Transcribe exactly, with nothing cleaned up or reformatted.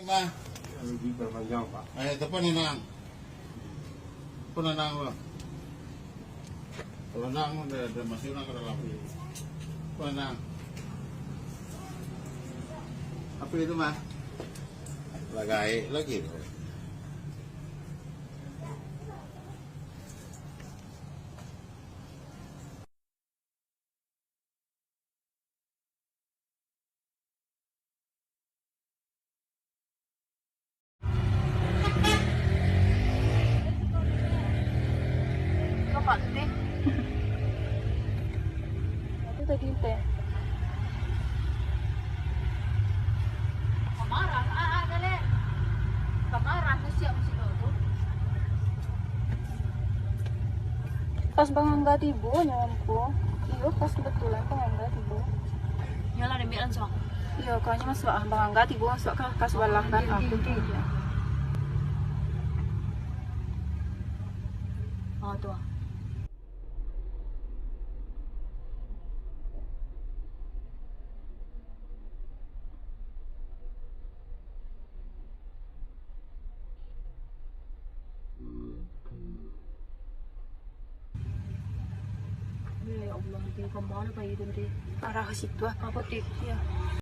Pak. Ayo, telepon Nanang. Telepon Nanang lo. Kalau Nanang udah, udah masuk Nanang ke dalam. Telepon Nanang. Apa itu, Mas? Lah gaek lagi tu. Bapak tu deh. Itu tadi teh. Kamarah, ah, ah, galak. Kamarah, aku siap masih tu. Pas Bang Angga tibo nyo, Ampu. Iyo, pas kebetulan Bang Angga tibo. Iyolah, dek ambiak langsung. Iyo, kayaknya masuk ah, Bang Angga tibo masuk ka, ka sabalah kan. Oh, iyo, iyo, ah, iyo. Iyo. Oh, tu ah. Ya Allah, nanti ka ma pai tu nanti? Arah ka situ ah. Apotek. Iyo.